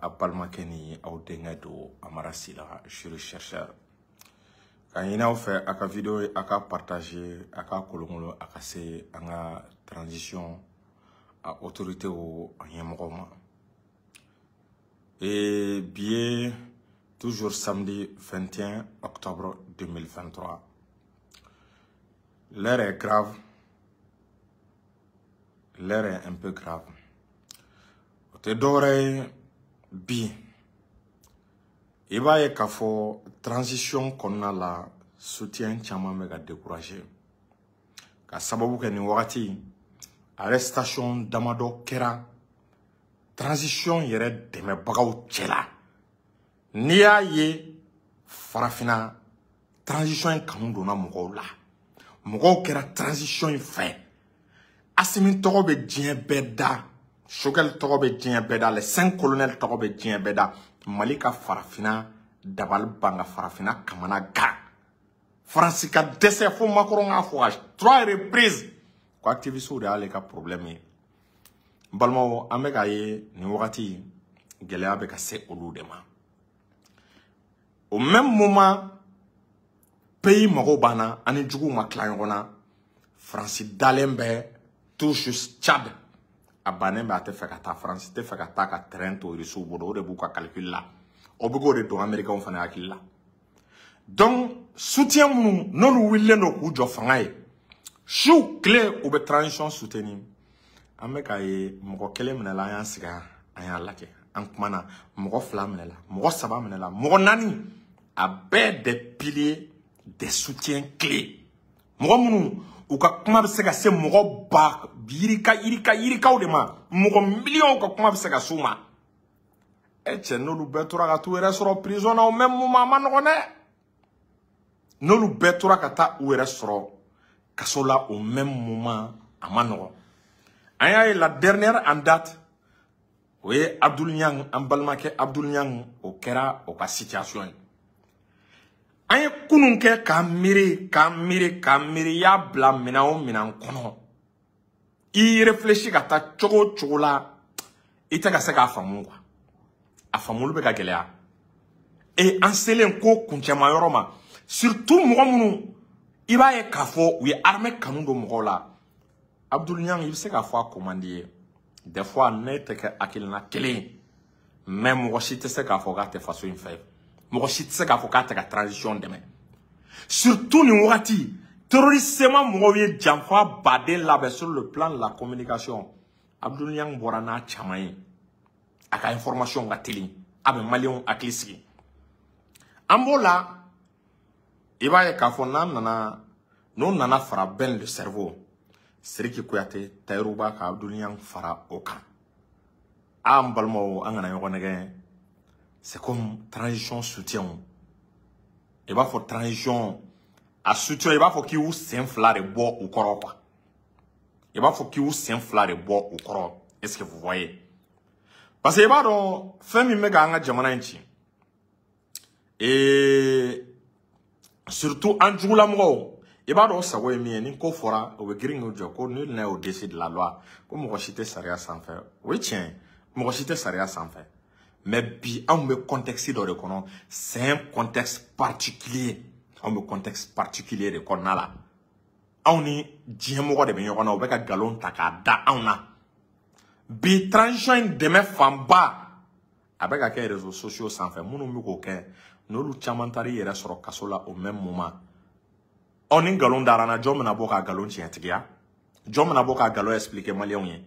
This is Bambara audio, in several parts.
A balimakɛ ni aw denkɛ don, Amara Sila, juriste chercheur. Ka ɲini aw fɛ, a ka vidéo ye, a ka partager, a ka kolonkolon, a ka se an ka transition a autorité o a ɲɛmɔgɔw ma. Et bi ye toujours samedi 21 octobre 2023. L'heure est grave, l'heure est un peu grave. O tɛ dɔwɛrɛ ye, bi i b'a ye k'a fɔ transition kɔnɔna la, soutien caman bɛ ka décourager ka sababu kɛ nin wagati arrestation damadɔ kɛra transition yɛrɛ dɛmɛbagaw cɛla. N'i y'a ye farafinna transition in kanu donna mɔgɔw la, mɔgɔw kɛra transition in fɛ. Asimi tɔgɔ bɛ diɲɛ bɛɛ da, Choguel tɔgɔ bɛ diɲɛ bɛɛ da, les cinq colonels tɔgɔ bɛ diɲɛ bɛɛ da. Mali ka farafinna dabali ban, ka farafinna kamana gan. Faransi ka dɛsɛ fo Macron k'a fɔ à trois reprises ko activistes de y'ale ka problème ye. N balimaw, an bɛ k'a ye nin wagati gɛlɛya bɛ ka se olu de ma. Au même moment, pays mago b'an na, ani juguw ma tila ɲɔgɔn na. Faransi dalen bɛ tout juste Tchad, a bannen bɛ, a tɛ fɛ ka taa. Faransi tɛ fɛ ka taa ka terrain to Rusiw bolo, o de b'u ka calcul la, o bɛ k'o de don Américains fana hakili la. Donc soutien minnu n'olu wulilen don k'u jɔ fanga ye su tile, u bɛ transition soutenir. An bɛ k'a ye mɔgɔ kelen minɛla, an y'an sigi, an y'a lajɛ, an kumana, mɔgɔ fila minɛla, mɔgɔ saba minɛla, mɔgɔ naani, a bɛɛ des piliers, des soutiens clés, mɔgɔ minnu u ka kuma bɛ se ka se mɔgɔ ba yirika yirika yirikaw de ma, mɔgɔ miliyɔnw ka kuma bɛ se ka s'u ma. E cɛ, n'olu bɛɛ tora ka t'u yɛrɛ sɔrɔ prison na au même moment, a ma nɔgɔn dɛ. N'olu bɛɛ tora ka taa u yɛrɛ sɔrɔ kaso la au même moment, a ma nɔgɔn. An y'a ye, la dernière en date, o ye Abdul Niang, an balimakɛ Abdul Niang, o kɛra o ka situation ye. An ye kunun kɛ k'an miiri, k'an miiri, k'an miiri, i y'a bila minɛn o minɛn kɔnɔ, i réfléchi ka taa cogo o cogo la, i tɛ ka se k'a faamu quoi, a faamuli bɛ ka gɛlɛya. E an selen ko kuncɛma yɔrɔ ma, surtout mɔgɔ minnu i b'a ye k'a fɔ u ye armée kanu don mɔgɔw la. Abdul Niang, i bɛ se k'a fɔ a ko man di ye des fois, ne tɛ kɛ hakilina kelen ye, mais mɔgɔ si tɛ se k'a fɔ k'a tɛ faso in fɛ, mɔgɔ si tɛ se k'a fɔ k'a tɛ ka transition dɛmɛ. Surtout nin wagati terroriste mɔgɔw ye janfa baden labɛn sur le plan de la communication. Abdul Niang bɔra n'a caman ye, a ka information ka teli, a bɛ maliyɛnw hakili sigi. An b'o la, i b'a ye k'a fɔ n'an nana, n'o nana fara Ben le cerveau, Sidiki Kuyate, Tayiruba, ka Abdul Niang fara o kan, an balimaw, an kana ɲɔgɔn nɛgɛ. C'est comme transition soutien, i b'a fɔ transition a soutien, i b'a fɔ k'i y'u sen fila de bɔ u kɔrɔ quoi, i b'a fɔ k'i y'u sen fila de bɔ u kɔrɔ. Est-ce que vous voyez? Parce que i b'a dɔn fɛn min bɛ k'an ka jamana in ci, et surtout an jugulamɔgɔw, i b'a dɔn o sago ye min ye, ni ko fɔra, o bɛ girin k'u jɔ ko nul n'est au-dessus de la loi, ko mɔgɔ si tɛ sariya sanfɛ. O ye tiɲɛ ye, mɔgɔ si tɛ sariya sanfɛ, mais bi anw bɛ contexte dɔ de kɔnɔ, c'est un contexte particulier. Anw bɛ contexte particulier de kɔnɔna la, anw ni diɲɛmɔgɔ de bɛ ɲɔgɔn na, u bɛ ka nkalon ta k'a da anw na. Bi transition in dɛmɛ fanba a bɛ ka kɛ réseaux sociaux sanfɛ. Minnu bɛ k'o kɛ, n'olu caman taara i yɛrɛ sɔrɔ kaso la au même moment, ɔ ni nkalon dara n na, jɔn bɛna bɔ k'a nkalon tiɲɛtigiya? Jɔn bɛna bɔ k'a nkalon expliquer maliyɛnw ye?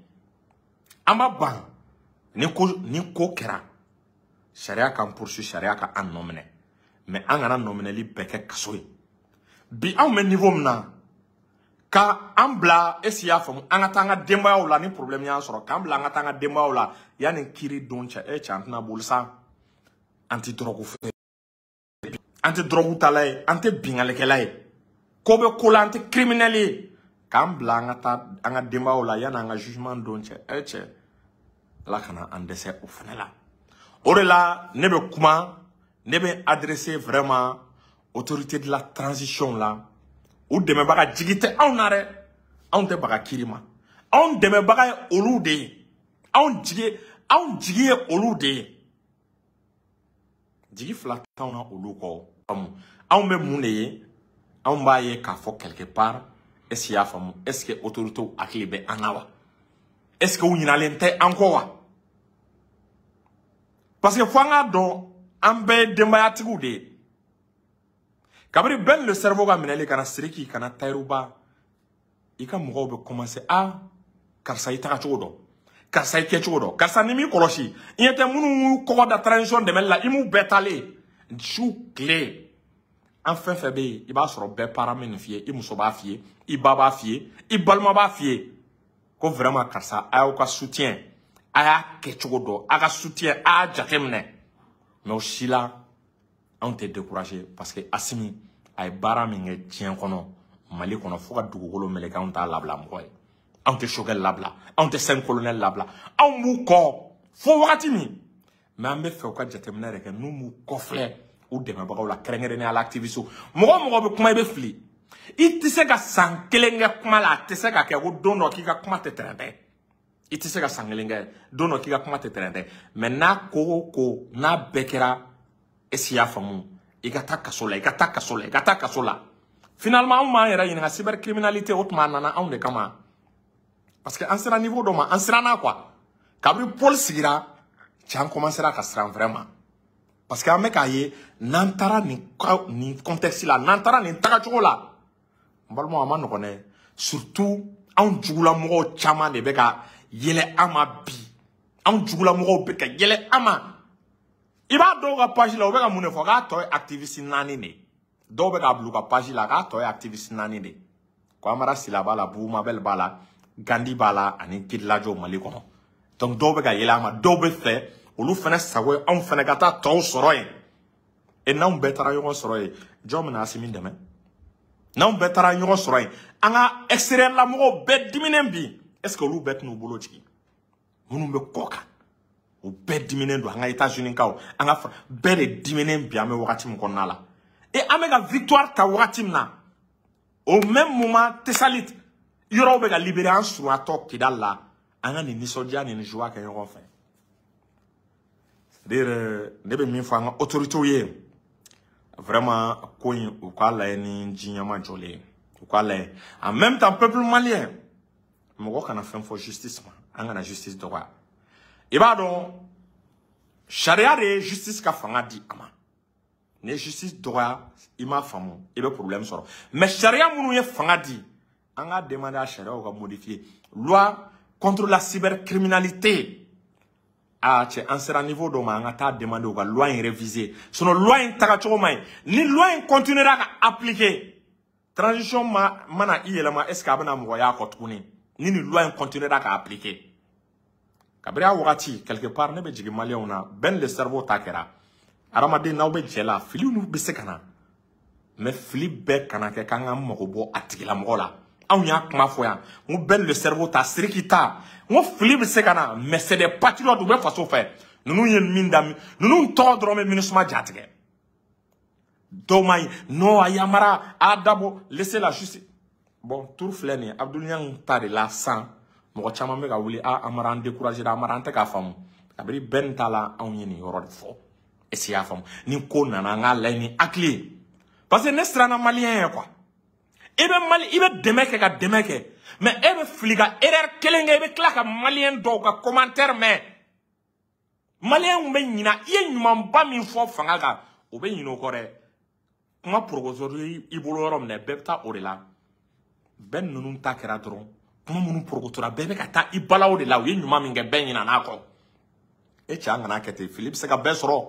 An ma ban ni ko kɛra, sariya k'an poursuit, sariya ka an nɔ minɛ, mais an kana nɔminɛli bɛɛ kɛ kaso ye. Bi anw bɛ niveau min na, ka an bila, est ce y'a faamu, an ka taa an ka denbayaw la, ni problème y'an sɔrɔ, k'an bila an ka taa an ka denbayaw la yanni kiiri don cɛ, e cɛ, an tɛna boli sa. An tɛ dɔrɔgu feere, an tɛ dɔrɔgu tala ye, an tɛ bingalikɛla ye, ko bɛ ko la, an tɛ criminel ye, k'an bila an ka taa an ka denbayaw la yanni an ka jugement don cɛ, e cɛ, Ala kana an dɛsɛ o fana la. O de la ne bɛ kuma, ne bɛ adresser vraiment autorité de la transition la. U dɛmɛbaga jigi tɛ anw na dɛ, anw tɛ baga kiiri ma, anw dɛmɛbaga ye olu de ye, anw jigi ye olu de ye. Jigi fila t'anw na olu kɔ. Faamu, anw bɛ mun de ye? Anw b'a ye k'a fɔ quelque part, est ce que i y'a faamu, est ce que autorités hakili bɛ an na wa? Est ce que u ɲinalen tɛ an kɔ wa? Parce que fo an k'a dɔn, an bɛɛ ye denbayatigiw de ye. Kabini Ben le cerveau ka minɛli ka na Sidiki ka na Tayiruba, i ka mɔgɔw bɛ commencer: a karisa, i taga cogo dɔn, karisa, i kɛ cogo dɔn, karisa, ni m'i kɔlɔsi, i ɲɛ tɛ minnu y'u kɔgɔ da transition dɛmɛli la, i m'u bɛɛ talen su tile. An fɛn fɛn bɛ yen, i b'a sɔrɔ bɛɛ parent bɛ nin f'i ye, i muso b'a f'i ye, i ba b'a f'i ye, i balima b'a f'i ye ko vraiment karisa, a y'aw ka soutien, a y'a kɛ cogo dɔn, a ka soutien, a y'a jateminɛ. Mais o si la, anw tɛ décourager, parce que Assimi a ye baara min kɛ diɲɛ kɔnɔ, Mali kɔnɔ, fo ka dugukolo meleke, anw t'a labila mɔgɔ ye. Anw tɛ Choguel labila, anw tɛ cinq colonel labila, anw b'u kɔ fo wagati min. Mais an bɛ fɛ u ka jateminɛ de kɛ n'u m'u kɔfilɛ u dɛmɛbagaw la, kɛrɛnkɛrɛnnenya la activiste. Mɔgɔ o mɔgɔ bɛ kuma, i bɛ fili. I tɛ se ka san kelen kɛ kuma la, a tɛ se ka kɛ ko don dɔ k'i ka kuma tɛ tɛrɛntɛ. I tɛ se ka san kelen kɛ, don dɔ k'i ka kuma tɛ tɛrɛntɛ. Mais n'a ko o ko n'a bɛɛ kɛra, est ce que i y'a faamu, i ka taa kaso la, i ka taa kaso la, i ka taa kaso la. Finalement, anw b'an yɛrɛ ɲininka, cybercriminalité o tuma a nana anw de kama, parce que an sera niveau dɔ ma, an siranna quoi. Kabini Paul sigira cɛ, an commencera ka siran vraiment, parce que an bɛ k'a ye n'an taara nin contexte la, n'an taara nin tagacogo la, n balimaw, a ma nɔgɔn dɛ. Surtout anw jugulamɔgɔw caman de bɛ ka yɛlɛ an ma bi. Anw jugulamɔgɔw bɛ ka yɛlɛ an ma. I b'a dɔw ka page la, u bɛ ka mun de fɔ? K'a tɔ ye activiste 4 de ye. Dɔw bɛ k'a bila u ka page la k'a tɔ ye activiste 4 de ye, ko Amara Sila b'a la, Bubu Mabel b'a la, Gandhi b'a la, ani Kidilajɔ Mali kɔnɔ. Donc dɔw bɛ ka yɛlɛ an ma, dɔw bɛ fɛ olu fana sago ye anw fana ka taa tɔw sɔrɔ yen. E, n'anw bɛɛ taara ɲɔgɔn sɔrɔ yen, jɔn bɛna Assimi dɛmɛ? N'anw bɛɛ taara ɲɔgɔn sɔrɔ yen, an ka extérieur la mɔgɔw bɛɛ diminen bi, est ce que olu bɛɛ tɛn'u bolo jigin? Minnu bɛ kɔ kan, o bɛɛ diminen don. An ka États-Unis kaw, an ka bɛɛ de diminen bi. An bɛ wagati min kɔnɔna la, et an bɛ ka victoire ta wagati min na, au même moment Tessalit yɔrɔw bɛ ka libérer, an surunyatɔ Kidal la, an ka nin nisɔndiya ni nin joie kɛ ɲɔgɔn fɛ. C'est-à-dire, ne bɛ min fɔ an ka autorités ye, vraiment, ko in, u k'a lajɛ ni ji ɲɛma jɔlen ye, u k'a lajɛ. En même temps, peuple malien, mɔgɔ kana fɛn fɔ justice ma, an kana justice dɔgɔya. I b'a dɔn, sariya de ye justice ka fanga di a ma. Ni ye justice dɔgɔya, i m'a faamu, i bɛ problème sɔrɔ. Mais sariya minnu ye fanga di, an k'a demander a sariyaw ka modifier. Loi contre la cybercriminalité, ah cɛ, an sera niveau dɔ ma, an ka taa demander u ka loi in réviser, sinon loi in tagacogo man ɲi. Ni loi in continuera ka appliquer, transition ma mana i yɛlɛma, est ce que a bɛna mɔgɔ y'a kɔ tuguni? Ni nin loi in continuera ka appliquer, kabini a wagati, quelque part ne bɛ jigin maliyɛnw na. Ben le cerveau ta kɛra adamaden, n'aw bɛ jɛ la, filiw bɛ se ka na, mais fili bɛɛ kana kɛ k'an ka mago bɔ a tigilamɔgɔ la. Anw y'a kuma fɔ yan, n ko Ben le cerveau ta, Sidiki ta, n ko fili bɛ se ka na, mais c'est des patriotes, u bɛ faso fɛ. Ninnu ye min da, ninnu tɔgɔ dɔrɔn bɛ MINUSMA jatigɛ. Dɔw ma ye non, a yamara a dabɔ, laissez la justice. Bon, tour filɛ nin ye, Abdoul Niang ta de la san, mɔgɔ caman bɛ ka wuli: a Amara, an découragé, Amara, an tɛ k'a faamu. Kabini Ben ta la, anw ye nin yɔrɔ de fɔ. Est ce que i y'a faamu? Ni ko nana, an k'a lajɛ ni hakili ye, parce que ne siranna maliyɛn ye quoi. I bɛ mali, i bɛ dɛmɛ kɛ ka dɛmɛ kɛ, mais e bɛ fili ka erreur kelen kɛ, i bɛ tila ka maliyɛn dɔw ka commentaire mɛn. Maliyɛnw bɛ ɲina i ye ɲumanba min fɔ fanga kan, o bɛ ɲinɛ o kɔ dɛ. Kuma porokoto i bolo yɔrɔ min na, bɛɛ bɛ taa o de la. Bɛɛ ninnu ta kɛra dɔrɔn, kuma minnu porokotora, bɛɛ bɛ ka taa i bala o de la. U ye ɲuman min kɛ, bɛɛ ɲinɛ n'a kɔ. E cɛ, an kana kɛ ten. Fili bɛ se ka bɛɛ sɔrɔ.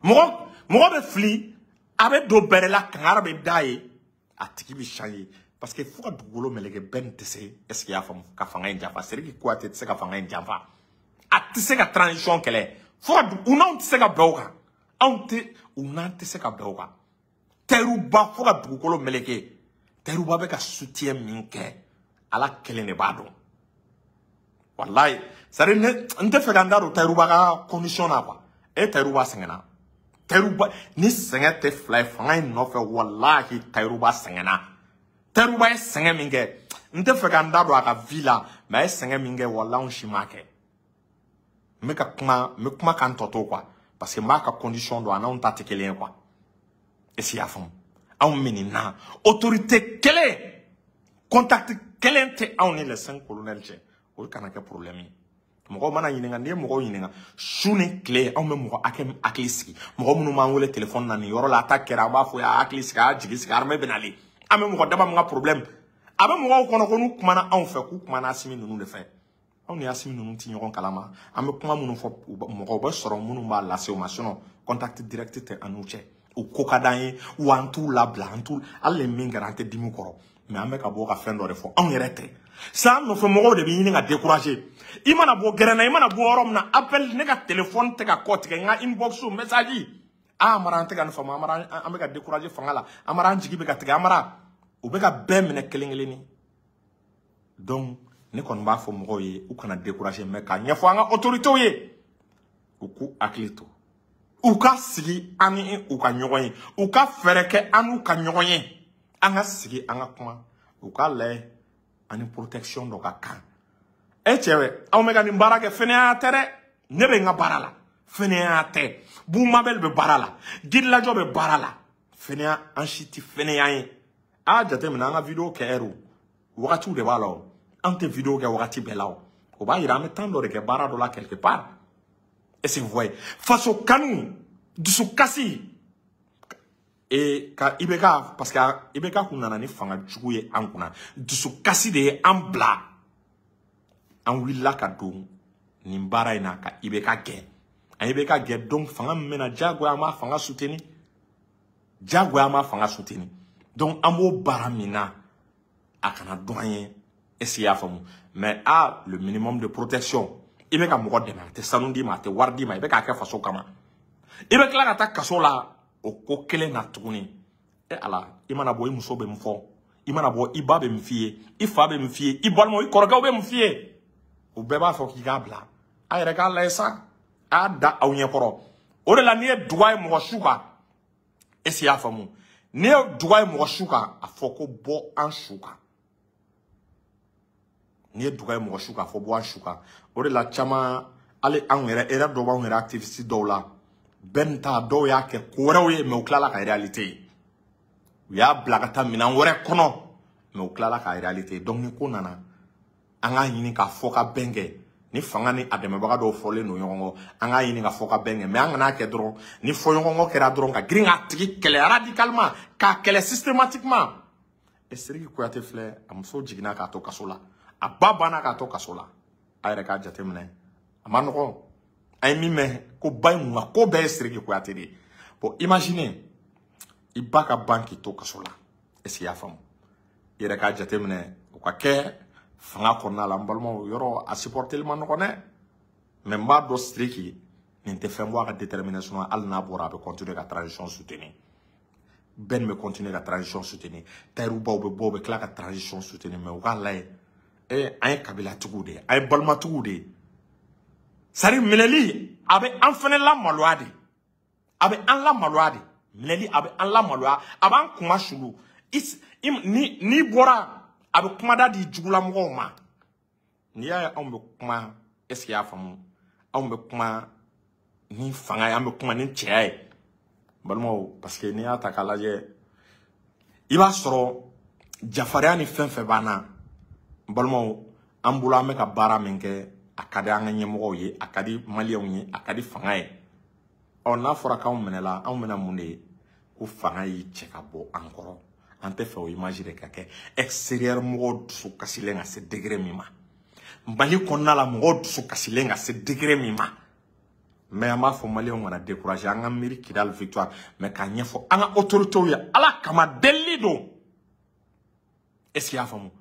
Mɔgɔ mɔgɔ bɛ fili, a bɛ don bɛrɛ la, kangari bɛ da ye, a tigi bɛ changer, parce que fo ka dugukolo meleke, bɛɛ nin tɛ se. Est ce que i y'a faamu, ka fanga in janfa? Sidiki Kouyaté tɛ se ka fanga in janfa, a tɛ se ka transition kɛlɛ fo ka u n'anw tɛ se ka bɛn o kan. Anw tɛ, u n'an tɛ se ka bɛn o kan. Tayiruba, fo ka dugukolo meleke, Tayiruba bɛ ka soutien min kɛ, Ala kelen de b'a dɔn, walayi. C'est à dire, ne n tɛ fɛ ka n da don Tayiruba ka condition na quoi. E, Tayiruba sɛgɛnna. Tayiruba ni sɛgɛn tɛ fila ye fanga in nɔfɛ, walahi, Tayiruba sɛgɛnna. Tayiruba ye sɛgɛn min kɛ, n tɛ fɛ ka n da don a ka vie la, mais a ye sɛgɛn min kɛ, walahi, anw si m'a kɛ. N bɛ ka kuma, n bɛ kuma k'an tɔ to quoi, parce que Parce que n b'a ka condition dɔn, a n'anw ta tɛ kelen ye quoi. Est-ce que i y'a faamu? Anw minɛna autorité kelen, contact kelen tɛ anw ni les 5 colonels cɛ. O kana kɛ problème ye. Mɔgɔw mana ɲininka, n'i ye mɔgɔw ɲininka su ni tile, anw bɛ mɔgɔ hakɛ min hakili sigi, mɔgɔ minnu b'an wele téléphone na nin yɔrɔ la, a ta kɛra, an b'a fɔ a hakili sigi, a y'a jigi sigi, armée bɛ nalen. An bɛ mɔgɔ dama min ka problème, a bɛ mɔgɔw kɔnɔ ko n'u kumana anw fɛ, k'u kumana Asimi ninnu de fɛ. Anw ni Asimi ninnu ti ɲɔgɔn kalama. An bɛ kuma minnu fɔ, mɔgɔw bɛ sɔrɔ minnu b'a lase u ma, sinon contact direct tɛ an n'u cɛ. U ko ka d'an ye wa, an t'u labila, an t'u hali ni min kɛra, an tɛ dimi kɔrɔ. Mais an bɛ ka bɔ ka fɛn dɔ de fɔ, anw yɛrɛ tɛ san nɔfɛ, mɔgɔw de bɛ ɲini ka décourager. I mana bɔ gɛrɛn na, i mana bɔ yɔrɔ min na, appel, ne ka téléphone tɛ ka kɔ tigɛ, n ka inbox message. Ah Amara, an tɛ ka nin faamu. Amara, an bɛ ka décourager fanga la. Amara, an jigi bɛ ka tigɛ. Amara, u bɛ ka bɛɛ minɛ kelen kelenni. Donc ne kɔni b'a fɔ mɔgɔw ye, u kana décourager, mais k'a ɲɛfɔ an ka autorités ye, u k'u hakili to, u ka sigi an ni u ka ɲɔgɔn ye, u ka fɛɛrɛ kɛ an n'u ka ɲɔgɔn ye, an ka sigi, an ka kuma, u k'a lajɛ ani protection dɔ ka kan. E cɛ, anw bɛ ka nin baara kɛ, fɛnɛya tɛ dɛ. Ne bɛ n ka baara la, fɛnɛya tɛ. Bumabel bɛ baara la, Girilajɔ bɛ baara la, fɛnɛya, an si tɛ fɛnɛya ye. A y'a jateminɛ, an ka vidéo kɛ heure wagatiw de b'a la o. An tɛ vidéo kɛ wagati bɛɛ la o. O b'a yira an bɛ temps dɔ de kɛ baara dɔ la quelque part. Est-ce que vous voyez? Faso kanu, dusukasi e ka IBK, parce que IBK kun nana ni fanga jugu ye an kunna. Dusukasi de ye an bila, an wulila ka don nin baara in na ka IBK gɛn. An IBK gɛn, donc fanga min bɛna, diyagoya an b'a fanga soutenir, diyagoya an b'a fanga soutenir. Donc an b'o baara min na, a kana dɔn an ye. Est-ce que i y'a faamu? Mais ah, le minimum de protection. I bɛ ka mɔgɔ dɛmɛ, a tɛ sanu d'i ma, a tɛ wari d'i ma, i bɛ k'a kɛ faso kama, i bɛ tila ka taa kaso la o ko kelen na tuguni. E Ala, i mana bɔ, i muso bɛ mun fɔ? I mana bɔ, i ba bɛ mun f'i ye? I fa bɛ mun f'i ye? I balimaw, i kɔrɔkɛw bɛ mun f'i ye? U bɛɛ b'a fɔ k'i k'a bila. A yɛrɛ k'a lajɛ sa, a y'a da aw ɲɛkɔrɔ. O de la, n'i ye duga ye mɔgɔ su kan, est-ce que i y'a faamu? N'i ye duga ye mɔgɔ su kan, a fɔ ko bɔ an su kan. N'i ye duga ye mɔgɔ su kan, a fɔ bɔ an su kan. O de la caman, hali anw yɛrɛ, erreur dɔw b'anw yɛrɛ activiste dɔw la. Bɛɛ nin ta, dɔw y'a kɛ ko wɛrɛw ye, mais u tilala ka réalité ye. U y'a bila ka taa minɛn wɛrɛ kɔnɔ, mais u tilala ka réalité ye. Donc ni ko nana, an k'a ɲini k'a fɔ ka bɛn kɛ. Ni fanga ni a dɛmɛbaga dɔw fɔlen don ɲɔgɔn kɔ, an k'a ɲini ka fɔ ka bɛn kɛ. Mais an kana kɛ dɔrɔn ni fɔɲɔgɔnkɔ kɛra dɔrɔn, ka girin k'a tigi kɛlɛ radicalement, k'a kɛlɛ systématiquement. E Sidiki Kuyate filɛ, a muso jiginna k'a to kaso la, a ba banna k'a to kaso la. A yɛrɛ k'a jateminɛ, a ma nɔgɔn. An ye min mɛn ko ba in kun ka ko bɛɛ ye Sidiki Kuyate de ye. Bon, imaginez i ba ka ban k'i to kaso la. Est-ce que i y'a faamu? I yɛrɛ k'a jateminɛ, o ka kɛ fanga kɔnɔna la. N balimaw, yɔrɔ a supporteli ma nɔgɔn dɛ. Mais n b'a dɔn Sidiki nin tɛ fɛn bɔ a ka détermination na. Hali n'a bɔra, a bɛ continuer ka transition soutenir. Bɛɛ nin bɛ continuer ka transition soutenir. Tayirubaw bɛ bɔ, u bɛ tila ka transition soutenir. Mais u k'a lajɛ, an ye kabilatigiw de ye, an ye balimatigiw de ye. C'est à dire minɛli a bɛ an fɛnɛ lamaloya de, a bɛ an lamaloya de. Minɛli a bɛ an lamaloya, a b'an kuma sulu. Ni n'i bɔra, a bɛ kumada di jugulamɔgɔw ma. N'i y'a ye anw bɛ kuma, est ce que i y'a faamu? Anw bɛ kuma ni fanga ye, an bɛ kuma ni cɛya ye, balimaw. Parce que n'i y'a ta k'a lajɛ, i b'a sɔrɔ jafarinya ni fɛn fɛn b'an na, n balimaw, an bolo an bɛ ka baara min kɛ, a ka di an ka ɲɛmɔgɔw ye, a ka di maliyɛnw ye, a ka di fanga ye. Ɔ n'a fɔra k'anw minɛla, anw bɛna mun de ye? Ko fanga y'i cɛ ka bɔ an kɔrɔ. An tɛ fɛ o image de ka kɛ extérieur. Mɔgɔw dusu kasilen ka se degré min ma, Mali kɔnɔna la, mɔgɔw dusu kasilen ka se degré min ma. Mais an b'a fɔ maliyɛnw kana décourager, an ka miiri Kidali victoire. Mais k'a ɲɛfɔ an ka autorités ye, Ala kama, delili don. Est ce que i y'a faamu?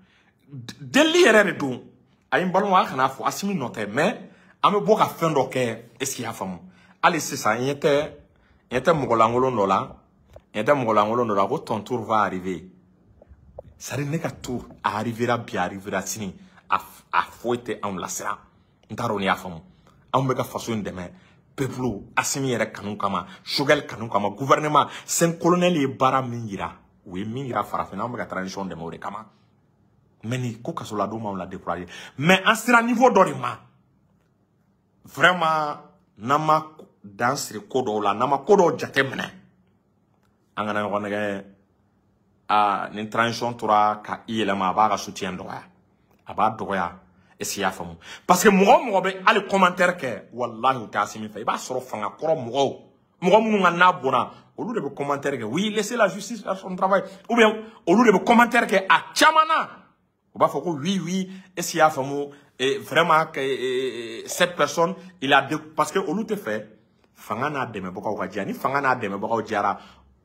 Delili yɛrɛ de don. Ayi, n balimaw, a kana fɔ Asimi nɔ tɛ, mais an bɛ bɔ ka fɛn dɔ kɛ. Est ce que i y'a faamu? Hali sisan, n ɲɛ tɛ mɔgɔ lankolon dɔ la, n ɲɛ tɛ mɔgɔ lankolon dɔ la ko ton tour va arriver. C'est à dire ne ka tour a arrivera bi, a arrivera sini, a foyi tɛ anw lasiran. N t'a dɔn n'i y'a faamu. Anw bɛ ka faso in dɛmɛ, peuple, Asimi yɛrɛ kanu kama, Choguel kanu kama, gouvernement, 5 colonel ye baara min yira, u ye min yira farafinna, anw bɛ ka transition dɛmɛ o de kama. Mais ni ko kasoladon m'anw la décourager, mais an sera niveau dɔ de ma vraiment, n'an ma dan siri ko dɔw la, n'an ma ko dɔw jateminɛ, an kana ɲɔgɔn nɛgɛ. Aa, ni transition tora ka i yɛlɛma, a b'a ka soutien dɔgɔya, a b'a dɔgɔya. Est-ce que i y'a faamu? Parce que mɔgɔ o mɔgɔ bɛ hali commentaire kɛ, walahi u tɛ Assimi fɛ. I b'a sɔrɔ fanga kɔrɔ mɔgɔw, mɔgɔ minnu ka n'a bɔnna, olu de bɛ commentaire kɛ: oui, laissez la justice faire son travail. Ou bien olu de bɛ commentaire kɛ a caman na, u b'a fɔ ko oui, oui, est-ce que i y'a faamu? Et vraiment que cette personne, il a de, parce que olu tɛ fɛ fanga n'a dɛmɛbagaw ka diya. Ni fanga n'a dɛmɛbagaw diyara,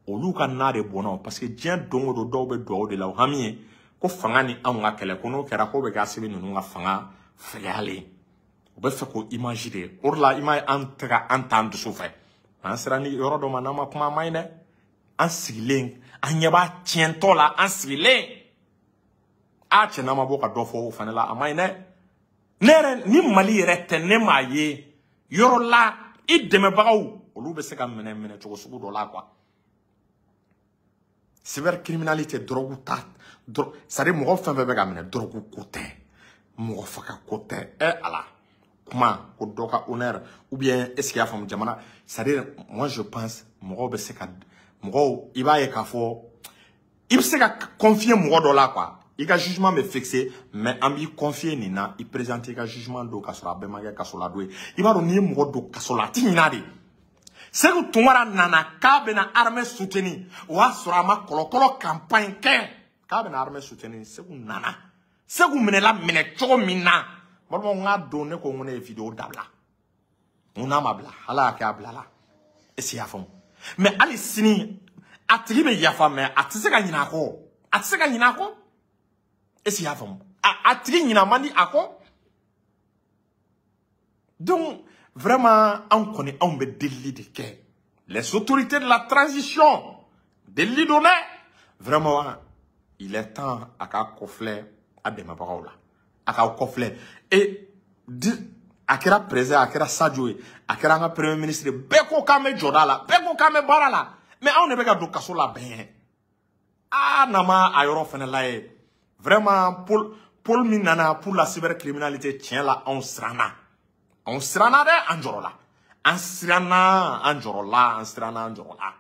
olu ka n'a de bɔnna. Parce que diɲɛ don o don, dɔw bɛ dugawu de la, o hami ye ko fanga ni anw ka kɛlɛ, ko n'o kɛra, k'o bɛ kɛ Assimi ninnu ka fanga fɛgɛyalen. U bɛ fɛ k'o image de. O de la, i m'a ye, an tɛ ka an t'an dusu fɛ, an sera ni yɔrɔ dɔ ma, n'an ma kuma, a ma ɲi dɛ. An sigilen, an ɲɛ b'a tiɲɛtɔ la, an sigilen, a cɛ, n'an ma bɔ ka dɔ fɔ o fana la, a ma ɲi dɛ. Ne yɛrɛ ni Mali yɛrɛ tɛ, ne m'a ye yɔrɔ la, i dɛmɛbagaw, olu bɛ se ka minɛ minɛ cogo sugu dɔ la quoi. Cybercriminalité, drogue ta, c'est à dire mɔgɔ fɛn fɛn bɛ ka minɛ, drogue ko tɛ, mɔgɔ faga ko tɛ. Ɛ ala, kuma ko dɔ ka honneur, ou bien est ce que i y'a faamu, jamana, c'est à dire moi je pense, mɔgɔw bɛ se ka, mɔgɔw, i b'a ye k'a fɔ i bɛ se ka confier mɔgɔ dɔ la quoi. I ka jugement bɛ fixé, mais an b'i confier nin na, i présenter i ka jugement don, k'a sɔrɔ a bɛɛ ma kɛ kaso la don ye. I b'a dɔn, n'i ye mɔgɔ don kaso la, a ti ɲin'a de. Sekou Tounkara nana k'a bɛna armée soutenir, o y'a sɔrɔ a ma kɔlɔkɔlɔ campagne kɛ k'a bɛna armée soutenir. Sekou nana, Sekou minɛla minɛ cogo min na, balimaw, n k'a don, ne ko n ko ne ye vidéo dabila, n ko n'a ma bila, Ala y'a kɛ a bilala. Est ce que i y'a faamu? Mais hali sini, a tigi bɛ yafa, mais a tɛ se ka ɲinɛ a kɔ, a tɛ se ka ɲinɛ a kɔ. Est ce que i y'a faamu? A tigi ɲinɛ man di a kɔ. Donc vraiment, anw kɔni, anw bɛ delili de kɛ les autorités de la transition, delili don dɛ. Vraiment, il est temps a ka kɔfilɛ a dɛmɛbagaw la, a k'aw kɔfilɛ. Et di a kɛra président, a kɛra Sadio ye, a kɛra an ka premier ministre ye, bɛɛ ko k'an bɛ jɔda la, bɛɛ ko k'an bɛ baara la, mais anw de bɛ ka don kaso la bɛn. Aa, n'an ma a yɔrɔ fɛnɛ lajɛ, vraiment, pôle min nana pour la cybercriminalité, tiɲɛ la, anw siranna, anw siranna dɛ, an jɔrɔla, an siranna, an jɔrɔla, an siranna, an jɔrɔla.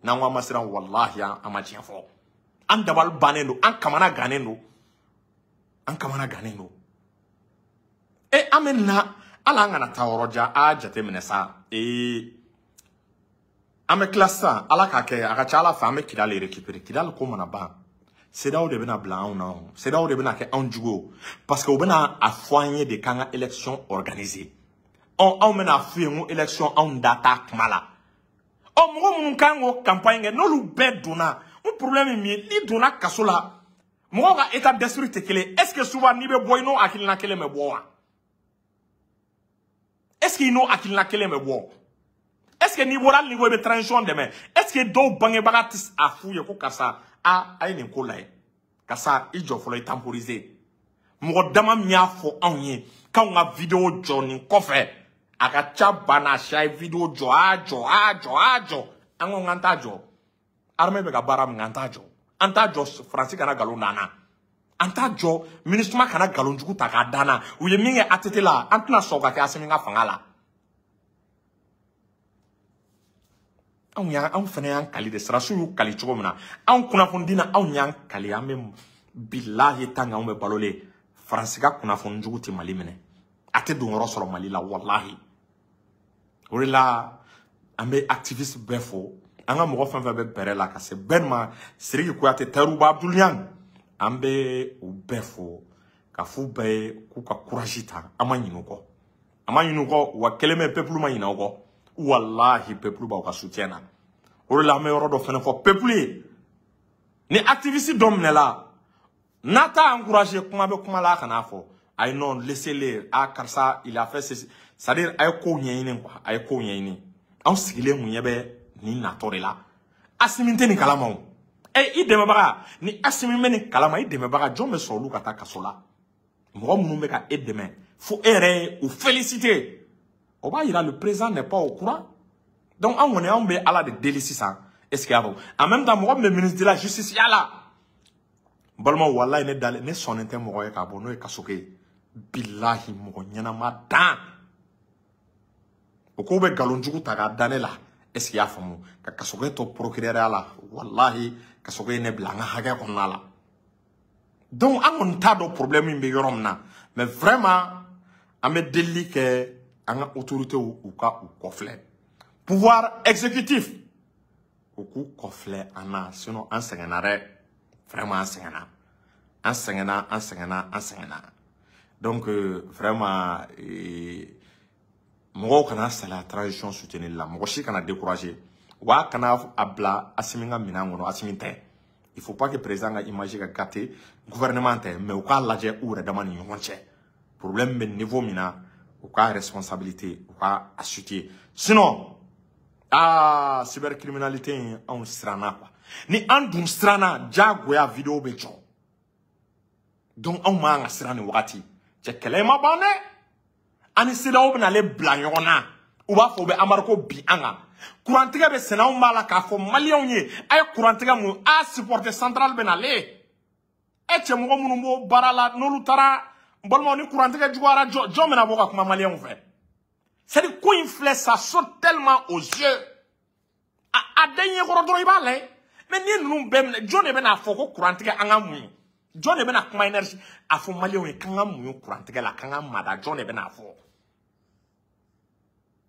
N'an ko an ma siran, walahi, an ma tiɲɛ fɔ. An dabali bannen don, an kamana gannen don, an kamana gannen don. E, an bɛ na hali an kana taa yɔrɔ jan, a y'a jateminɛ sa. Ee, an bɛ tila sisan, Ala k'a kɛ, a ka ca Ala fɛ, an bɛ Kidali récupérer. Kidali ko mana ban, CEDEAO de bɛna bila anw na, CEDEAO de bɛna kɛ anw jugu ye, parce que u bɛna a fɔ an ye de k'an ka élection organiser. Ɔ, anw bɛna f'u ye ko élection, anw da t'a kuma la. Ɔ, mɔgɔ minnu kan k'o campagne kɛ, n'olu bɛɛ donna, o problème ye min ye, n'i donna kaso la, mɔgɔw ka état d'esprit tɛ kelen. Est ce que souvent n'i bɛ bɔ, i n'o hakilina kelen bɛ bɔ wa? Est ce que i n'o hakilina kelen bɛ bɔ? Est ce que n'i bɔra, hali n'i ko i bɛ transition dɛmɛ, est ce que dɔw bangebaga tɛ a f'u ye ko karisa, a a ye nin ko lajɛ, karisa, i jɔ fɔlɔ, i temporiser? Mɔgɔ dama min y'a fɔ anw ye k'anw ka vidéo jɔ nin kɔfɛ, a ka ca ba n'a siya ye vidéo jɔ, a jɔ, a jɔ, a jɔ. An ko k'an t'a jɔ. Armée bɛ ka baara min kɛ, an t'a jɔ, an t'a jɔ. Faransi kana nkalon d'an na, an t'a jɔ. MINUSMA kana nkalon jugu ta k'a d'an na. U ye min kɛ ATT la, an tɛna sɔn ka kɛ Assimi ka fanga la. Anw y'an, anw fana y'an kali de, sirasiw y'u kali cogo min na, anw kunnafoni na, anw y'an kali, an bɛ bilahi tan anw bɛ balolen. Faransi ka kunnafoni jugu tɛ Mali minɛ, a tɛ don yɔrɔ sɔrɔ Mali la, walahi. O de la, an bɛ activiste bɛɛ fo, an ka mɔgɔ fɛn fɛn bɛ bɛrɛ la, ka se bɛɛ ma, Sidiki Kuyate, Tayiruba Abdul, an bɛ u bɛɛ fo, ka f'u bɛɛ ye k'u ka courage ta. An ma ɲinɛ u kɔ, an ma ɲinɛ u kɔ, wa kelen bɛ, peuple ma ɲinɛ u kɔ, walahi, peuple b'aw ka soutien na. O de la, an bɛ yɔrɔ dɔ fɛnɛ fɔ peuple ye: ni activiste dɔ minɛla, n'a t'a encouragé, kuma bɛ kuma la, a kan'a fɔ ayi, non, laissez-le, ah karisa, il a fait ceci. C'est à dire a ye kow ɲɛɲini quoi, a ye kow ɲɛɲini. Anw sigilen kun ɲɛ bɛ nin natɔ de la. Assimi tɛ nin kalama o. Ɛ, i dɛmɛbaga ni Assimi bɛ nin kalama, i dɛmɛbaga jɔn bɛ sɔn olu ka taa kaso la? Mɔgɔ minnu bɛ ka e dɛmɛ, fo e yɛrɛ ye u féliciter, o b'a yira le président n'est pas au courant. Donc anw kɔni, anw bɛ Ala de deli sisan. Est ce que y'a faamu? En même temps, mɔgɔ min bɛ ministre de la justice ya la, n balimaw, walayi, ne dalen, ne sɔnnen tɛ mɔgɔ ye k'a bɔ n'o ye kaso kɛ ye. Bilahi, mɔgɔ ɲɛnama dan. O ko bɛ nkalon jugu ta k'a da ne la. Est-ce que i y'a faamu? Ka Kasoge to procureur la, wallahi Kasoge ye ne bila an ka hakɛ kɔnɔna la. Donc an kɔni t'a dɔn problème min bɛ yɔrɔ min na, mais vraiment an bɛ delili kɛ an ka autorités u ka u kɔfilɛ, pouvoir exécutif u k'u kɔfilɛ an na, sinon an sɛgɛnna dɛ. Vraiment an sɛgɛnna, an sɛgɛnna, an sɛgɛnna, an sɛgɛnna. Donc vraiment mɔgɔw kana salaya transition soutenir la, mɔgɔ si kana décourager wa kana a bila Asimi ka minɛn kɔnɔ. Asimi tɛ, il faut pas que président ka image ka gâter, gouvernement tɛ, mais u k'a lajɛ u yɛrɛ dama ni ɲɔgɔn cɛ, problème bɛ niveau min na, u ka responsabilité u ka a situer. Sinon ah, cybercriminalité in, anw siranna quoi. Ni an dun siranna, diyagoya vidéo bɛ jɔ. Donc anw man ka siran nin wagati cɛ. Kɛlɛ ma ban dɛ. Ani CEDEAO bɛna ale bila ɲɔgɔn na, u b'a fɔ u bɛ embargo bin an kan. Kurantigɛ bɛ sɛnɛ, anw b'a la k'a fɔ maliyɛnw ye a ye kurantigɛ mun a supporter, centrale bɛ nalen. E cɛ, mɔgɔ minnu b'o baara la, n'olu taara, n balimaw, ni kurantigɛ juguyara, jɔn jɔn bɛna bɔ ka kuma maliyɛnw fɛ? C'est à dire ko in filɛ, ça saute tellement aux yeux, a da ɲɛkɔrɔ dɔrɔn i b'a lajɛ. Mais n'i ye ninnu bɛɛ minɛ, jɔn de bɛna fɔ ko kurantigɛ an ka mun ye? Jɔn de bɛna kuma énergie a fɔ maliyɛnw ye k'an ka mun ye kurantigɛ la, k'an ka mada? Jɔn de bɛna fɔ?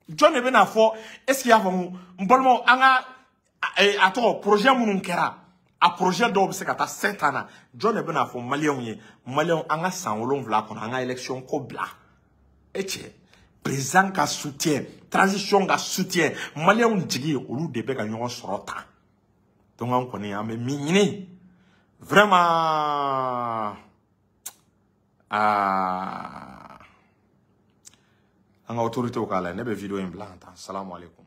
Jɔn de bɛna fɔ? Est ce que i y'a faamu, n balimaw? An ka a tɔgɔ projet minnu kɛra, a projet dɔw bɛ se ka taa 7 ans na. Jɔn de bɛna fɔ maliyɛnw ye, maliyɛnw, an ka san 7 kɔnɔ, an ka élection ko bila? E cɛ, président ka soutien, transition ka soutien, maliyɛnw jigi, olu de bɛ ka ɲɔgɔn sɔrɔ tan. Donc an kɔni an bɛ min ɲini vraiment, aa, an ka autorités k'a la. Ne bɛ vidéo in bila ka taa. Salamu aleykum.